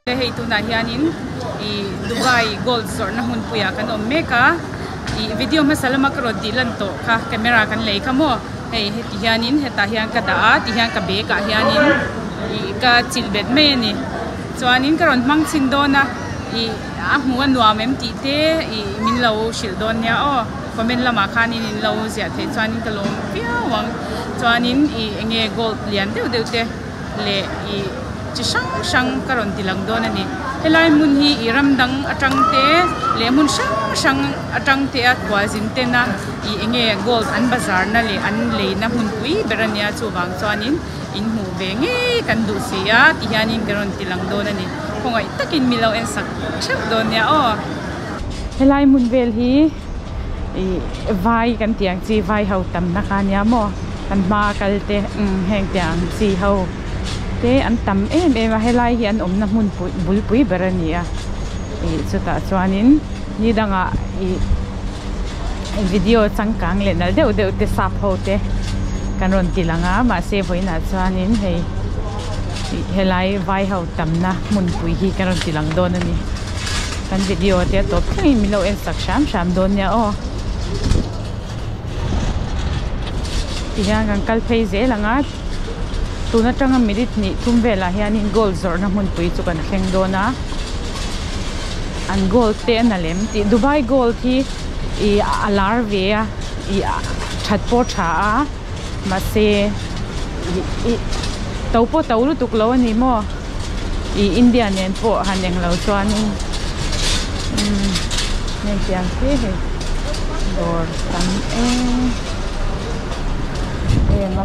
Hei tunah hianin ih Dubai gold zawrhna hmunpuiah kan awm mek a, ih video hmasa lama ka rawn tih lan tawh kha camera kan lei kha maw hei heti hianin hetah hian ka dah a tihian ka bag ah hianin ih ka chilh bet mai a ni chuanin ka rawn hmang chhin dawn a ih a hmuh a nuam em tih te ih min lo hrilh dawn nia aw comment lamah khanin in lo ziah theih chuanin ka lawm viau ang chuanin ih eng nge gold lian deuh deuh te. leh ih chi hrang hrang ka rawn ti lang dawn a ni. Helai hmun hi ih ram dang atang te leh hmun hrang hrang atang te a khualzin ten a ih eng nge gold an bazar na leh an lei na hmun pui ber a nia chuvang chuanin in hmuh ve ngei kan duh si a ti hianin ka rawn ti lang dawn a ni. Khawngaih takin mi lo en sak theuh dawn nia aw. Helai hmun vel hi ih vai kan tih ang chi vai ho tamna kha ania maw kan hma a kal te umm heng te ang chi ho te an tam em em a helai hi an awmna hmun pui bulpui ber a ni a ih chutah chuanin ni dangah ih video changkang leh nalh deuh deuh te sap ho te kan rawn ti lang a mahse vawiinah chuanin hei ih helai vai ho tamna hmunpui hi kan rawn ti lang dawn a ni. Kan video te a tawp thlengin min lo en sak hram hram dawn nia aw. Tihian kan kal phei zel ang a, tun atanga minute hnih thum velah hianin gold zawrhna hmunpui chu kan thleng dawn a. An gold te a na lem tih Dubai gold hi ih a lar ve a ih that pawh a tha a mahse ih ih to pawh to lutuk lo a ni maw. Ih India nen pawh han englo chuanin umm heng tiang te hei dawr tam em em a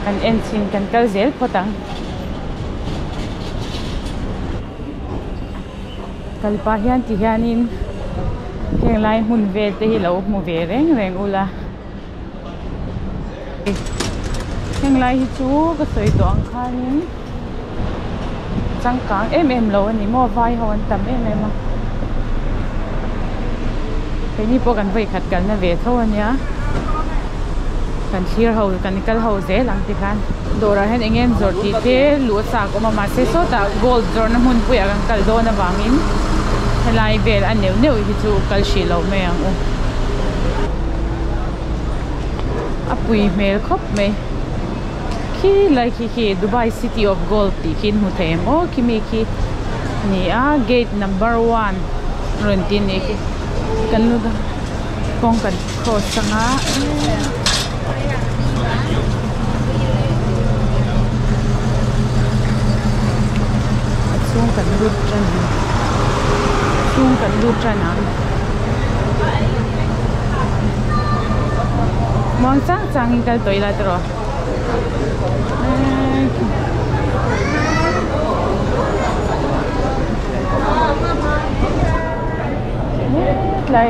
kan en chhin kan kal zel phawt ang kal pah hian ti hianin heng lai hmun vel te hi lo hmu ve reng reng ula. Heng lai hi chu ka sawi tawh ang khanin changkang em em lo a ni maw vai ho an tam em em a keini pawh kan vawikhat kalna ve tho a nia kan thlir ho kan kal ho zel ang tikhan dawrah hian eng nge an zawrh tih te luh a chak awm a mahse sawtah gold zawrhna hmun puiah kan kal dawn avangin helai vel a neuh neuh hi chu kal hrih loh mai ang u. A pui hmel khawp mai khi lai khi khi Dubai city of gold tih khi in hmu thei em aw khimi khi a ni a gate number one rawn tih a nih khi kan lut a kawng kan cross anga a chhung kan lut tan a chhung kan lut tan ang. Muang chang changin kal tawh ila tiraw hetlai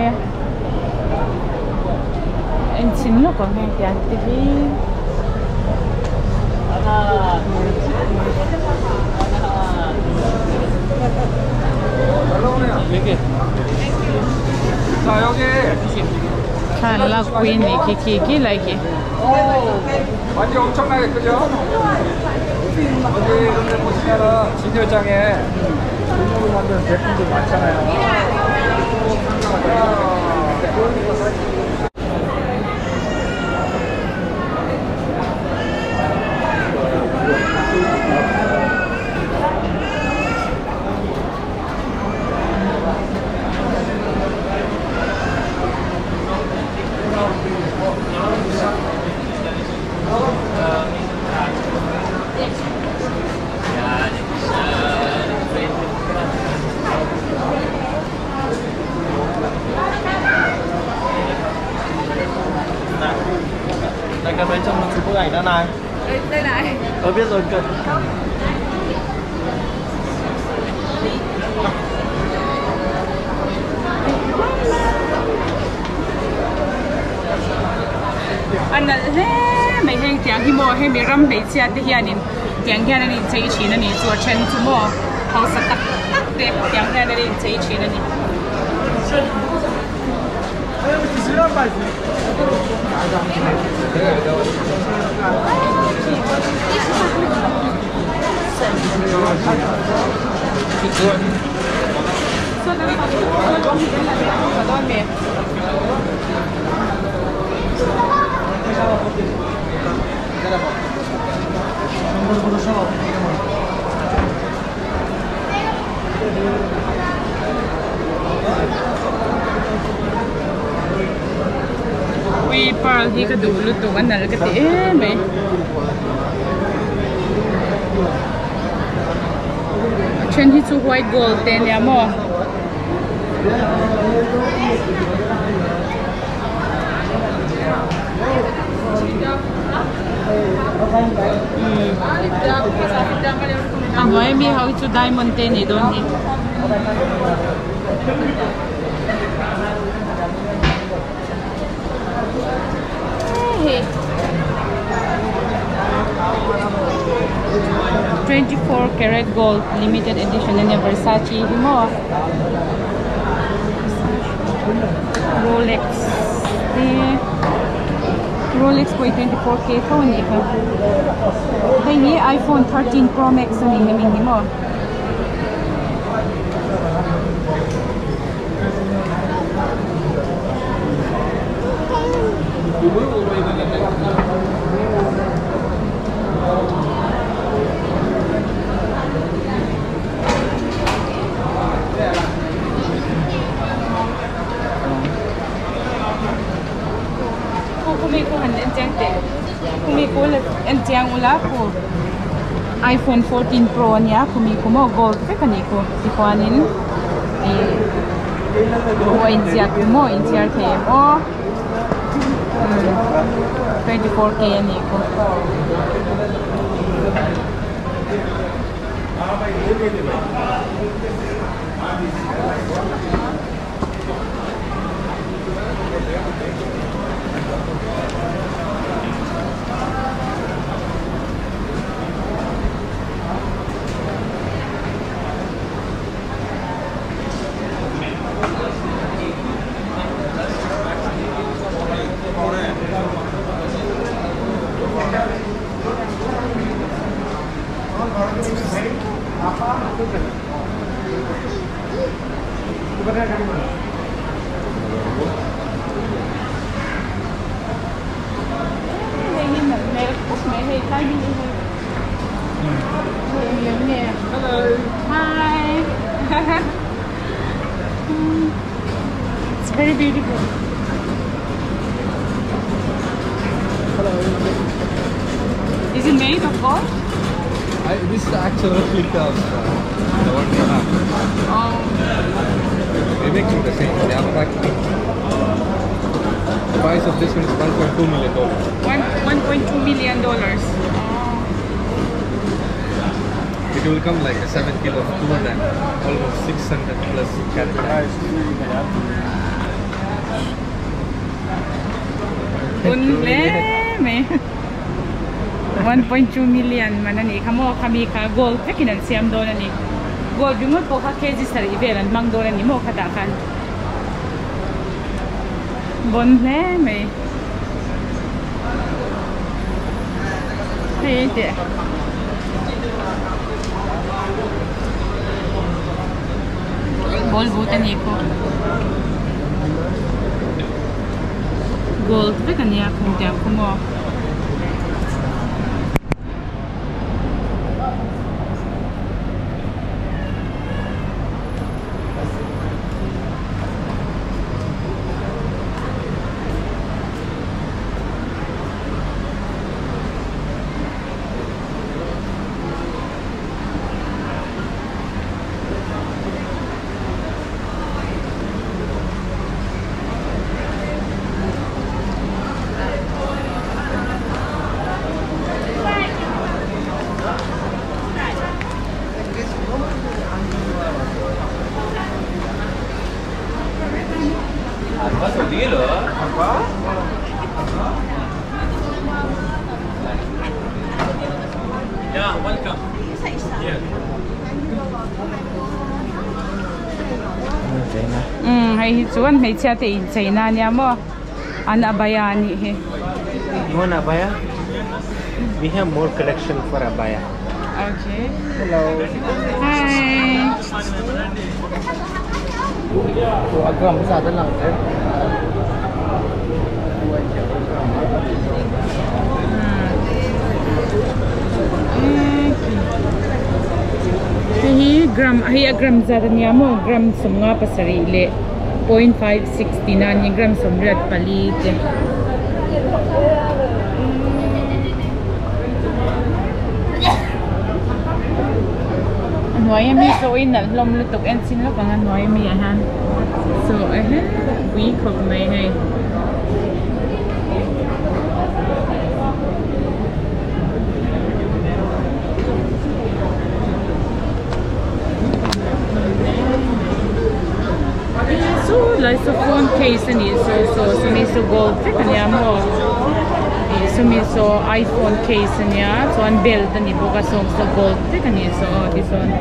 enchhin lawk ang heng tiang te hi. Thlan lakpui a nih khi khi khi lai khi. A nalh hle mai heng tiang hi maw hemi ram hmeichhia te hianin tiang hian an inchei thin a ni chu a then chu maw hausa tak tak te tiang hian an inchei thin a ni. Ui pearl hi ka duh lutuk a nalh ka ti em mai. A then hi chu white gold te ania maw. A hnuai ami ho hi chu diamond te anih dawn hi. Hei 24 karat gold limited edition ania Versace hi maw Rolex te Rolex pawh hi 24 k tho anih kha hei hi iPhone 13 pro max ani hemi hi maw. Khumi khu han en chiang teh khumi khu la en chiang ula khu iPhone 14 pro ania khumi khu maw gold vek anih khu tichuanin ih khu a inziak khu maw inchhiar thei em aw 24 k anih khu. Hei hi nalh hmel khawp mai hei tlai hi ni hei hei eng lem nge hi it's very beautiful is it made of gold I, this is the actual replica of the one you have. Oh. They make it the same. They are factory. The price of this one is 1.2 million dollars. 1.2 million dollars. It will come like a 7 kilo of gold and almost 600 plus carat. Un hle mai. 1.2 million man a nih kha maw khami kha gold vekin an siam dawn a ni. Gold ringawt pawh kha kg sarih vel an hmang dawn a ni maw khatah khan. Bon hle mai. Hei teh. Ball but a nih pawh. Gold vek a nia khum tiang khu maw. Umm hei hi chuan hmeichhia te incheina ania maw an abaya anih hi. You want abaya? We have more collection for abaya. Okay. Hello. Hi. A gram zat a lang em? Hei hi gram hei a gram zat ania maw gram sawmnga pasarih leh point 5 69 ni gram sawmriat pali te. A hnuai ami saw in nalh hlawm lutuk en chin lawk ang a hnuai ami ah hian saw ehe pui khawp mai hei. Saw lai saw phone case a nih saw saw sawmi saw gold vek ania maw ih sawmi saw iphone case ania chuan belt a ni bawk a sawng saw gold vek a nih saw aw tisawn.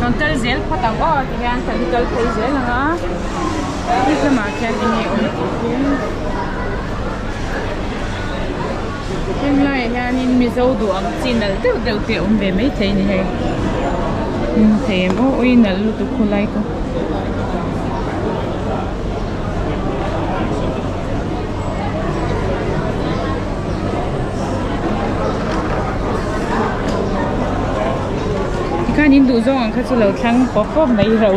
Kan kal zel phawt ang aw tihian kan kal phei zel ang a he lamah khian eng nge awm tih hi heng laiah hianin mizo duh ang chi nalh deuh deuh te a awm ve maithei a ni hei hmu thei em aw ui nalh lutuk khawlai chu. Tikhan in duh zawng ang kha chu lo thlang pawp pawp mai ro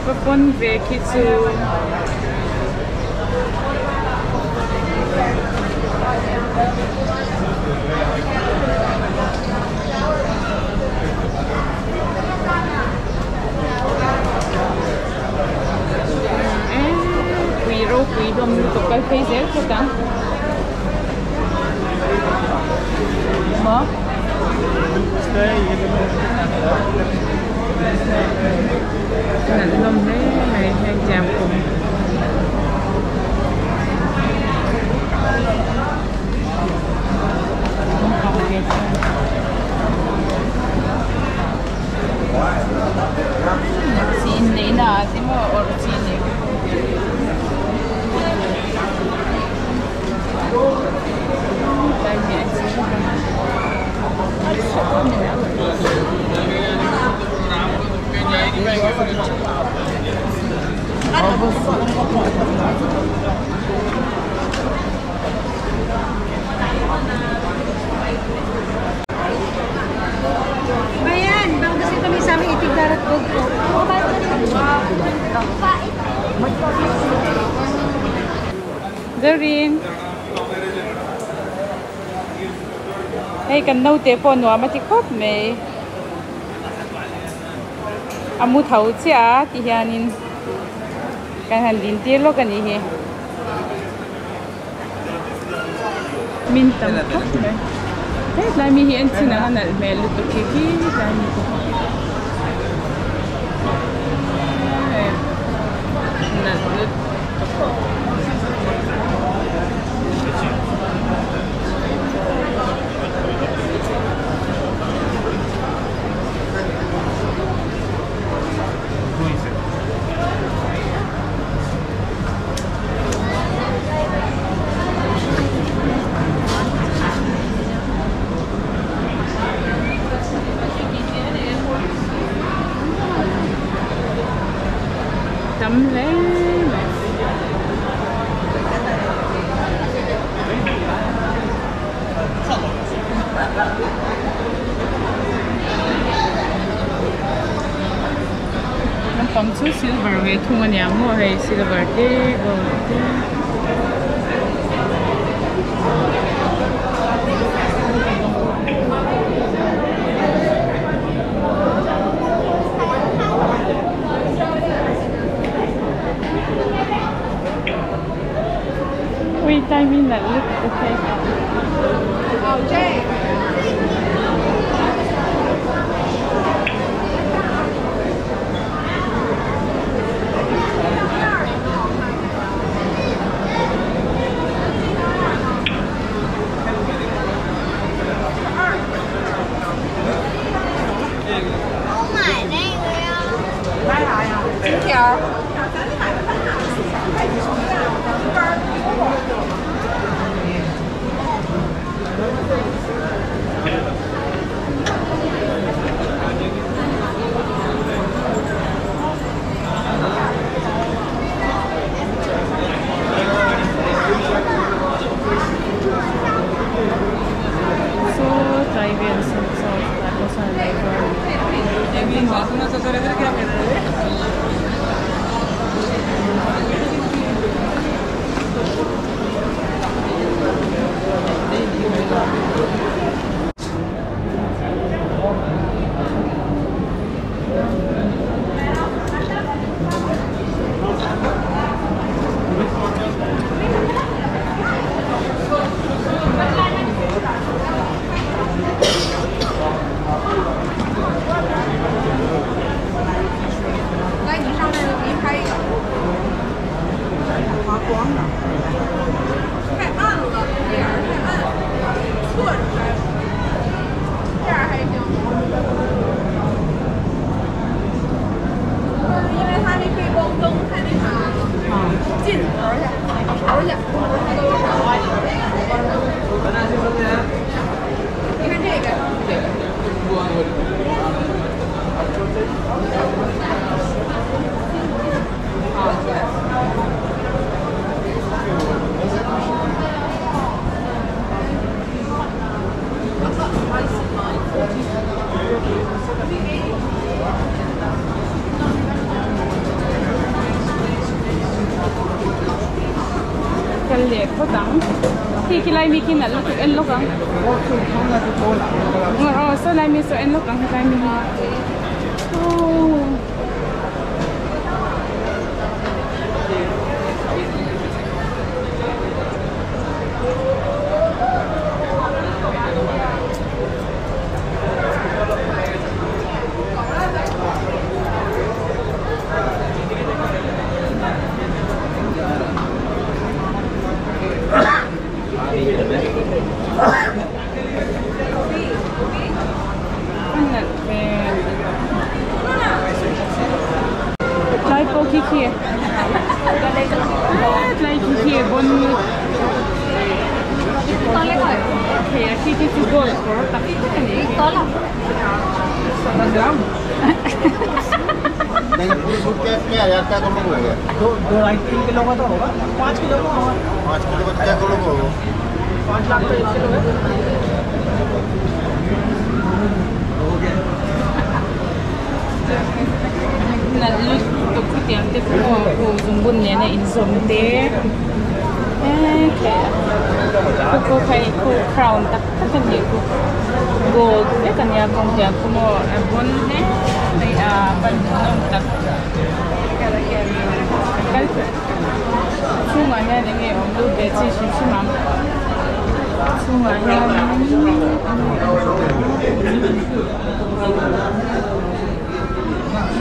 ka pawn ve khi chu pui ropui hlawm lutuk kal phei zel phawt ang maw nalh hlawm hle mai heng tiang kum. Chi inneihna ah te maw awrh chi ni. Bayan, bang gusto kami sa aming itig darat ko. Zorin hei kan naute pawh nuam a ti khawp mai a mu tho chiah a ti hianin kan han din tir lawk a nih hi. Min tam khawp mai hetlai mi hi en chin ang a nalh hmel lutuk khi khi tlai mi chu nalh lutuk. Tam hle mai. Lampang chu silver ve thung a nia maw hei silver te gold te. Saw tlai vel saw saw tlai pawh sawn an lei dawn kal leh phawt ang khi khi lai mi khi nalh lutuk en lawk ang aw saw lai mi saw en lawk ang helai mi hi aww. A nalh hmel tlai pawh khi khi tlai khi khi a bawn thei a khi khi chu gold kawr tak tak a nih khi. Nalh lutuk khutiang te pawh aw zungbun nena inzawm te eee khu khu khai khu crown tak tak a nih khu gold vek a nia kawng tiang khu maw a bawn hle mai a ban hmuhnawm tak kal chhungah hian eng nge awm lut ve chi hrim hrim ang chhungah hianin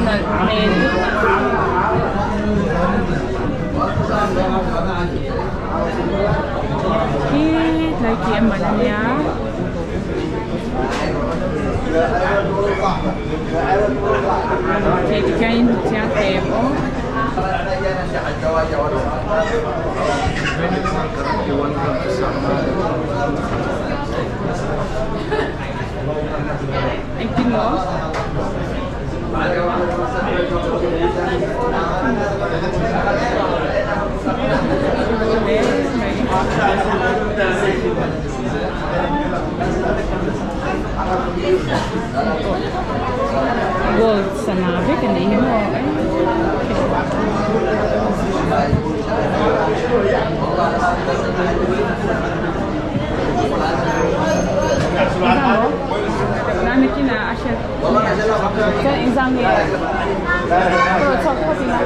nalh hmel khi tlai khi a man ania. Ok tikhian in hmu chiang thei em aw. Engtin maw? Gold sana vek a nih hi maw chuan engzang nge chhuak phawt ila.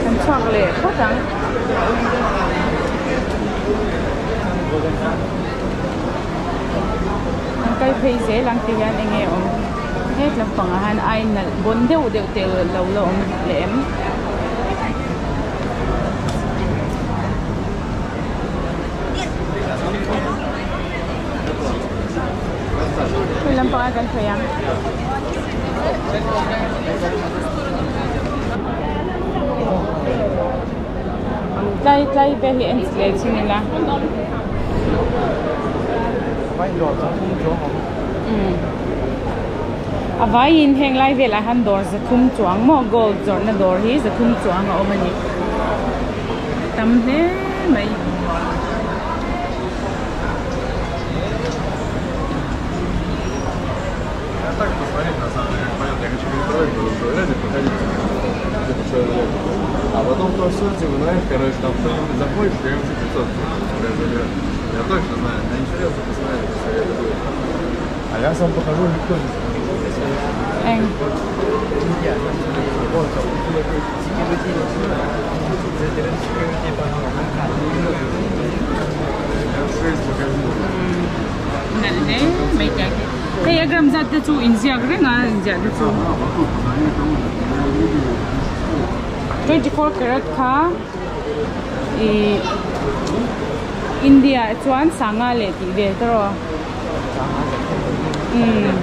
Kan chhuak leh phawt ang. An kal phei zel ang ti hian enge awm het lampangah hian ai nalh bawn deuh deuh te lo la awm leh em. Hei lampangah kan phei ang. Tlai tlai vel hi en leh chhin ila. A vaiin heng lai velah hian dawr zathum chuang maw gold zawrhna dawr hi zathum chuang a awm a ni. Tam hle mai. А потом то все, типа, знаешь, короче, там что-нибудь закончится, я им уже 500 типа, заберу. Я точно знаю, мне интересно посмотреть, что это будет. А я сам похожу, никто не Eng. Я 6 магазинов. Nalh hle mai tiang hi. Hei a gram zat te chu inziak reng a inziah te chu. 24 karat kha ih India ah chuan sanga leh tih vel te rawh umm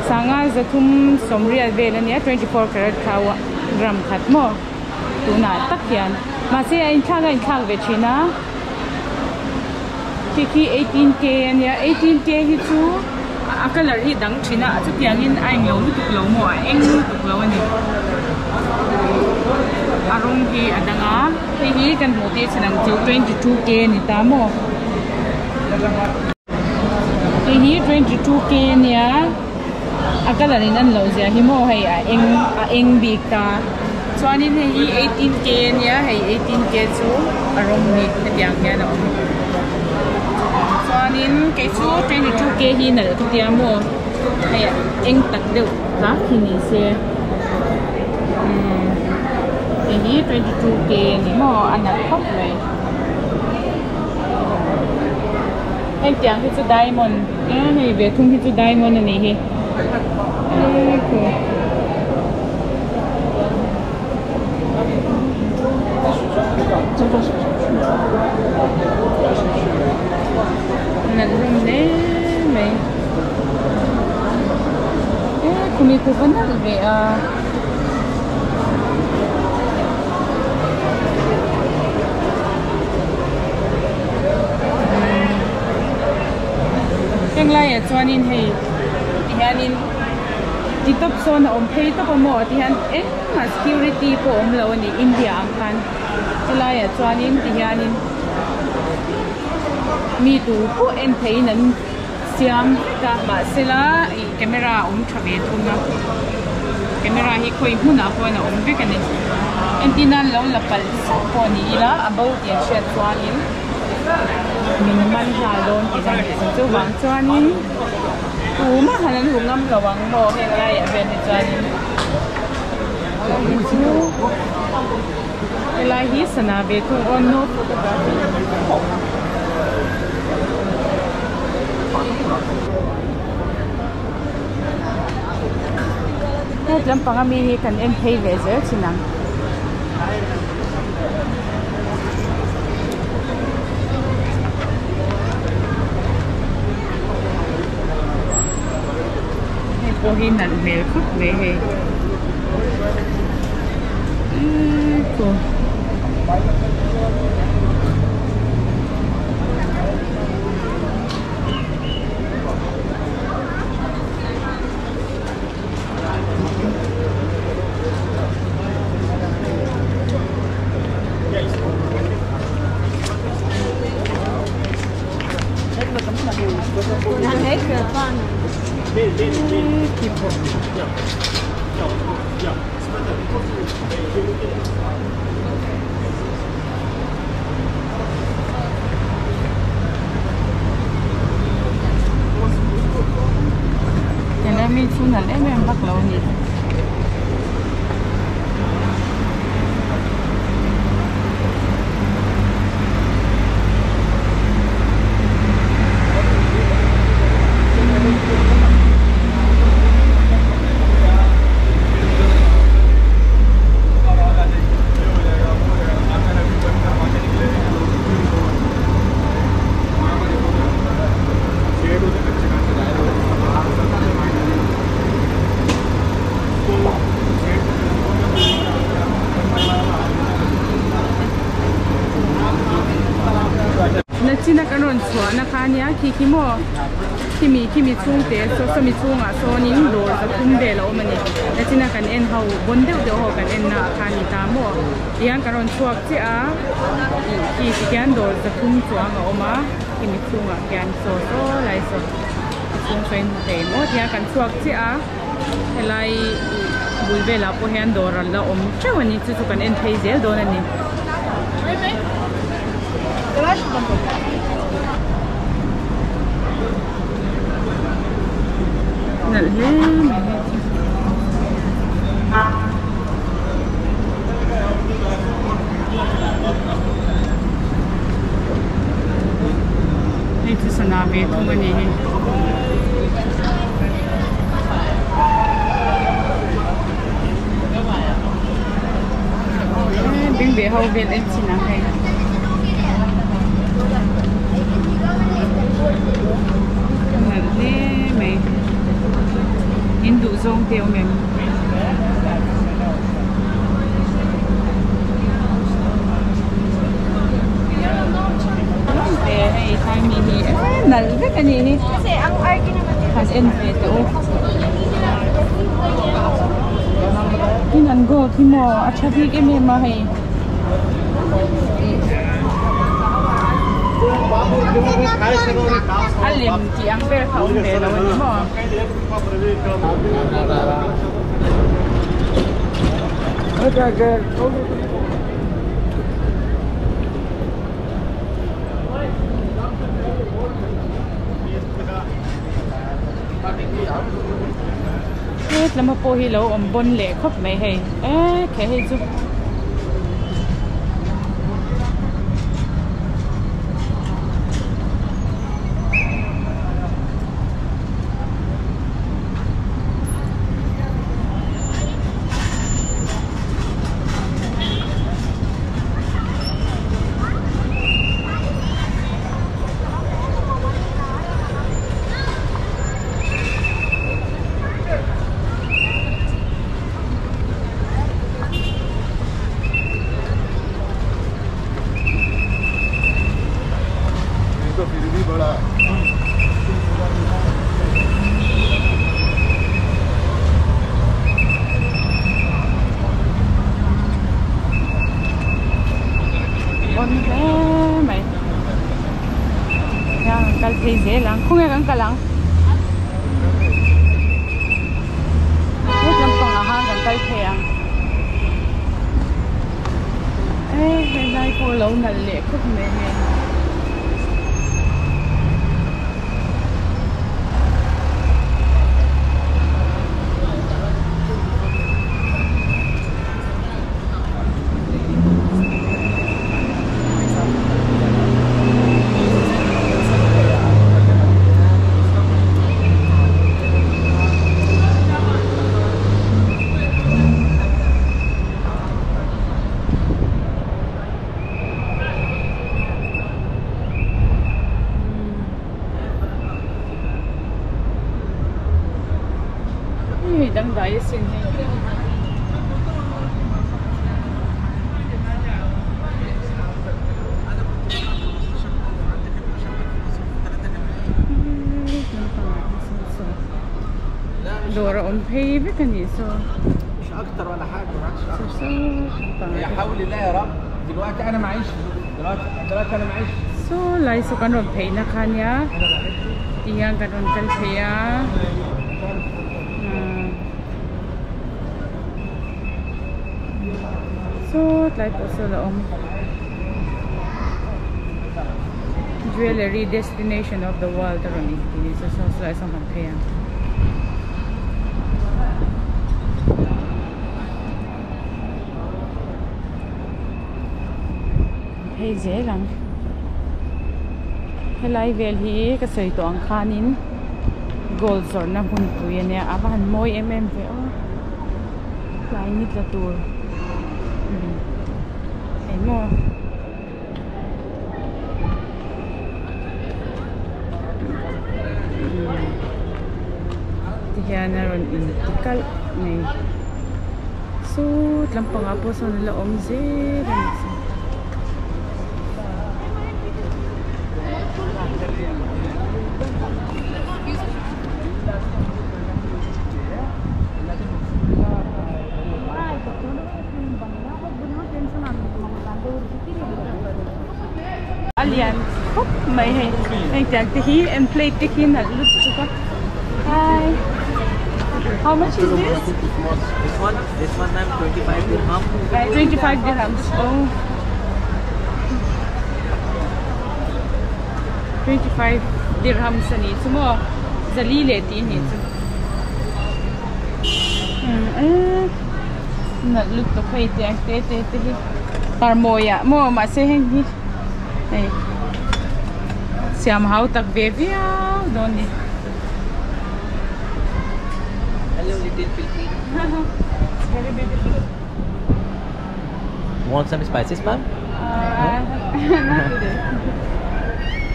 sanga zathum sawmriat vel ania 24 karat kha gram khat maw tunah tak hian mahse a inthlak a inthlak ve thin a khi khi 18K ania 18K hi chu a colour hi dang thin a chutiangin a englo lutuk lo maw a eng lutuk lo a ni a rawng hi a dang a hei hi kan hmuh tir chin ang chu 22K a ni ta maw hei hi 22K ania a colour in an loh zia hi maw hei a eng a eng bik ta chuanin hei hi 18K ania hei 18K chu a rawng hi hetiang hian a awm chuanin kei chu 22K hi nalh ka tia maw hei a eng tak deuh tlak hi ni se umm hei hi 22K a ni maw a nalh khawp mai hetiang hi chu diamond a hei ve thung hi chu diamond a nih hi Nalh hlawm hle mai e khumi khu va nalh ve a. Heng laiah chuanin hei tihianin ti tawp sawn a awm phei tawp a maw tihian engmah security pawh a awm lo a ni India ang khan helaiah chuanin tihianin mi tu pawh en theihin an siam vek a mahsela ih camera a awm tha ve thung a camera hi khawi hmunah pawhin a awm vek a ni entir nan lo la palh zauh pawh ni ila a bo tih an hriat chuanin. Min man nghal dawn tih a nih chu. Chuvang chuanin tumah han an ru ngam lo ang maw heng laiah vel hi chuanin hei chu helai hi sana ve thung aw no photography het lampang ami hi kan en phei ve zel thin ang. Hei pawh hi nalh hmel khawp mai hei eee khu. Helai mi chu nalh em em vak lo a ni. Nachina kan rawn chhuahna kha ania khi khi maw khimi khimi chhungte saw sawmi chhungah sawnin dawr pathum vel a awm a ni nachina kan en ho bawn deuh deuh ho kan en na ah kha a ni ta maw tihian kan rawn chhuak chiah a ih khi ti khian dawr pathum chuang a awm a khimi chhungah khian saw saw lai saw a chhung saw in hmu thei maw tihian kan chhuak chiah a helai ih bul velah pawh hian dawr a la awm teuh a ni chu chu kan en phei zel dawn a ni. Nalh hle mai hei chu. Hei chu sana ve thung a ni hei. Bengbeh ho vel en chin ang hei. Nalh hle mai. In duh zawng te awm em? Hei tlai mi hi nalh vek a nih hi han en ve teh u tin an gold hi maw a tha bik em em a hei a lem tih ang vel kha a awm ve lo a ni maw. Het lama pawh hi lo awm bawn leh khawp mai hei e khe hei chu. Bon hle mai hian an kal phei zel ang khawnge kan kal ang he lampang ah khan kan kal phei ang e helai pawh a lo nalh leh khawp mai hei. Hei dangdai asin hei. Dawr a awm phei vek a nih saw. Saw lai saw kan rawn pheihna kha nia ti hian kan rawn kal phei a saw tlai pawh saw la awm jewellery destination of the world a rawn inti ni saw saw lai sawn kan phei ang. Phei zel ang helai vel hi ka sawi tawh ang khanin gold zawrhna hmunpui a nia a va han mawi em em ve aw tlai ni tla tur engmaw. Tihian a rawn inti kalh mai sawt lampangah pawh sawn a la awm zel a nih chu. khawp mai hei heng tiang te hi and plate te khi nalh lutuk a hi how much is this This one, this one ma'am, 25 dirham. 25 dirhams oh 25 dirhams a nih chu maw zali leh tih a nih chu nalh lutuk hei tiang te te te hi parmawiah maw mahse heng hi hei siam hau tak ve viau dawn ni. Hello little Philippine. It's very beautiful. Want some spices ma'am? Uh, not today.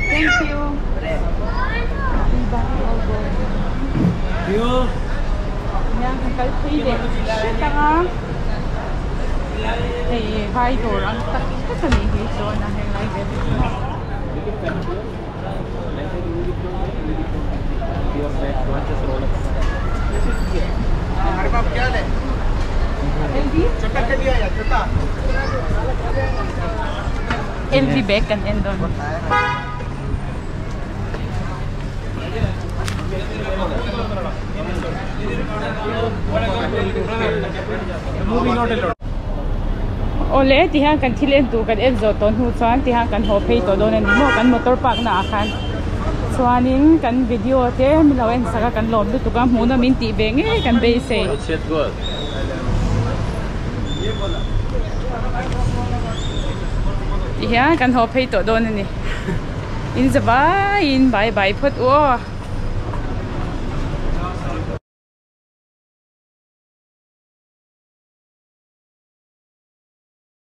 Thank you. You. Yan, kan kal phei leh hret ang a. Hei vai dawr ang tak tak a nih hi chuan a heng lai ve te chu. LV bag kan en dawn. Awle ti hian kan thil en tur kan en zawh tawh hnu chuan ti hian kan haw phei tawh dawn a ni maw kan motor park na ah khan chuanin kan video te min lo en sak a kan lawm lutuk a hmuh nawm in tih ve ngei kan beisei. Ti hian kan haw phei tawh dawn a ni. In za vaiin bye bye phawt u aw.